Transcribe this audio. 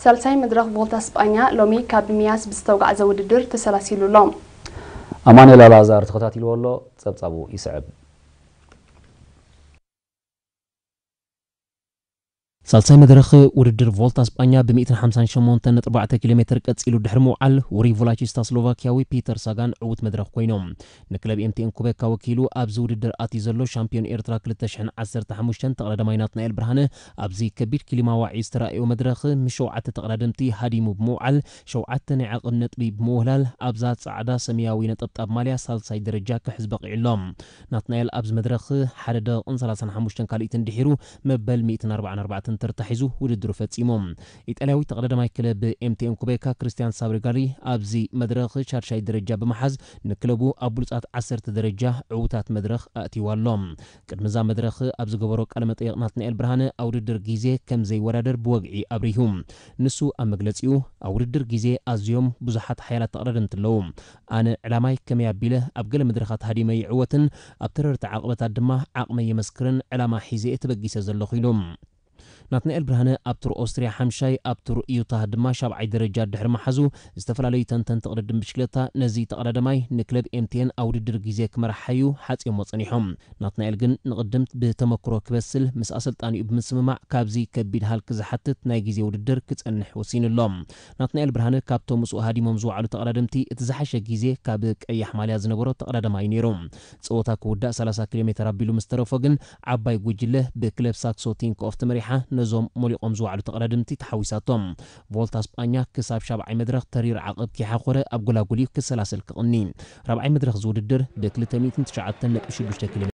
ሳልሳይ መድረኽ ቮልታ ስጳኛ ሎሚ ካብ ሚያስ ብዝተውጋዕዘ ውድድር ተሰላሲሉ ኣሎ። ኣማኑኤል ኣልኣዛር ተኸታቲልዎ ኣሎ፣ ጸብጻቡ ይስዕብ። ሳልሳይ መድረኽ ውድድር ቮልታ ስጳኛ ብ ሚእትን ሓምሳን ሸሞንተን ነጥቢ ኣርባዕተ ኪሎ ሜትር ቀጺሉ ድሕሪ ምውዓል፣ ውሩይ ቮላቺስታ ስሎቫኪያዊ ፒተር ሳጋን ዕዉት መድረኽ ኮይኖም። ንክለብ ኤምቲኤን ኩቤካ ወኪሉ ኣብዚ ውድድር ኣትዩ ዘሎ ሻምፒዮን ኤርትራ ክልተ ሽሕን ዓሰርተ ሓሙሽተን ተቐዳዳማይ ናትናኤል ብርሃነ፣ ኣብዚ ከቢድ ክሊማ ዋዒ ዝተራእዮ መድረኽ ምስ ሸውዓተ ተቐዳደምቲ ሃዲሙ ብምውዓል፣ ሸውዓተ ናይ ዓቐብ ነጥቢ ብምውህላል፣ ኣብዛ ጻዕዳ ሰማያዊ ነጠብጣብ ማልያ ሳልሳይ ደረጃ ክሕዝ በቒዑ ኣሎ። ናትናኤል ኣብዚ መድረኽ ሓደ ደቂቕን ሰላሳን ሓሙሽተን ካልኢትን ድሒሩ መበል ሚእትን ኣርባዓን ኣርባዕተን ተርታ ሒዙ ውድድሩ ፈጺሙ። ኢጣልያዊ ተቐዳዳማይ ክለብ ኤምቲኤን ኩቤካ ክርስቲያን ሳብሪጋሊ ኣብዚ መድረኽ ሻድሻይ ደረጃ ብምሓዝ ንክለቡ ኣብ ብሉጻት ዓሰርተ ደረጃ ዕዉታት መድረኽ ኣእትይዋ ኣሎ። ቅድሚ እዛ መድረኽ ኣብ ዝገበሮ ቃለ መጠይቕ ናትናኤል ብርሃነ ኣብ ውድድር ግዜ ከም ዘይወዳደር ብወግዒ ኣብሪሁ። ንሱ ኣብ መግለጺኡ ኣብ ውድድር ግዜ ኣዝዮም ብዙሓት ሓያላት ተቐዳደምቲ ኣለዉ። ኣነ ዕላማይ ከመይ ኣቢለ ኣብ ገለ መድረኻት ሃዲመ ይዕወትን ኣብ ተረርቲ ዓቕበታት ድማ ዓቕመይ የመስክርን ዕላማ ሒዘ እየ ተበጊሰ ዘለኹ ኢሉ። ናትናኤል ብርሃነ ኣብ ቱር ኦስትርያ ሓምሻይ፣ ኣብ ቱር ዩታህ ድማ ሻብዓይ ደረጃ ድሕሪ ምሓዙ፣ ዝተፈላለዩ ተንተንቲ ቅድድም ብሽክለታ ነዚ ተቐዳዳማይ ንክለብ ኤምቲኤን ኣብ ውድድር ግዜ ክመርሓ እዩ ሓጽዮሞ ጸኒሖም። ናትናኤል ግን ንቕድምት ብተመክሮ ክበስል ምስ ኣሰልጣኒኡ ብምስምማዕ ካብዚ ከቢድ ሃልኪ ዝሓትት ናይ ግዜ ውድድር ክጸንሕ ወሲኑ ኣሎ። ናትናኤል ብርሃነ ካብቶም ምስኡ ሃዲሞም ዝወዓሉ ተቐዳደምቲ እቲ ዝሓሸ ግዜ ካብ ቀያሕ ማልያ ዝነበሮ ተቐዳዳማይ ነይሩ። ጸወታ ክውዳእ ሰላሳ ኪሎ ሜትር ኣቢሉ ምስ ተረፎ ግን ዓባይ ጉጅለ ብክለብ ሳክሶ ቲንክ ኦፍ ተመሪሓ ነዞም ሞሊቖም ዝወዓሉ ተቐዳደምቲ ተሓዊሳቶም። ቮልታ ስጳኛ ክሳብ ሻብዓይ መድረኽ ተሪር ዓቐብ ከይሓኾረ ኣብ ጎላጉል እዩ ክሰላሰል ክቕኒ። ራብዓይ መድረኽ ዝውድድር ብ ክልተ ሚእትን ትሽዓተን ነጥቢ ሽዱሽተ ኪሎ ሜትር